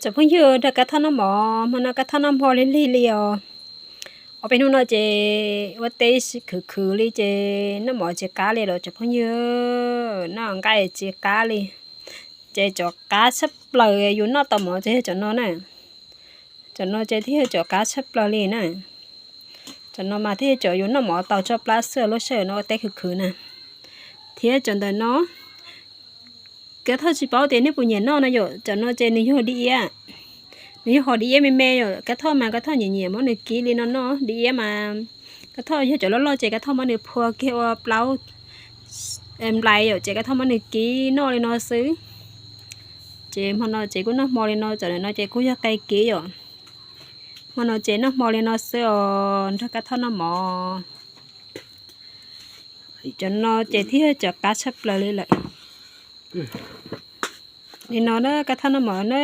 Cov phooj ywg, nrog Kab Thoj noj mov, hmo no Kab Thoj noj hmo lig lig li os. Ob peb hnub no ces ua teb khwv khwv li ces noj mov tsis qab li los cov phooj ywg, noj nqaij tsis qab li. Ces cov qab tshaj plaws yus noj tau mov ces yog cov no na. Cov no ces thiaj yog cov qab tshaj plaws li na. Cov no mas thiaj yog cov yus noj mov tau tso plab xwb lub sij hawm no ua teb khwv khwv na. Thiab cov ntawm no, Kab Thoj tsis paub tias nej puas nyiam noj no yom, cov no ces nws yog di iab. Nws yog hom di iab me me yom, Kab Thoj mas Kab Thoj nyiam nyiam muab nws kib li no noj. Di iab mas Kab Thoj yog cov loj loj ces Kab Thoj muab nws phua kiag ua plaub nplais yom, ces Kab Thoj muab nws kib noj li no xwb. Ces hmo no ces kuj noj hmo li no, cov no ces kuj yog qe kib yom. Hmo no ces noj hmo li no xwb os, nrog Kab Thoj noj mov. Cov no ces thiaj yog cov qab tshaj plaws li lawm. Li no na, Kab Thoj noj mov na.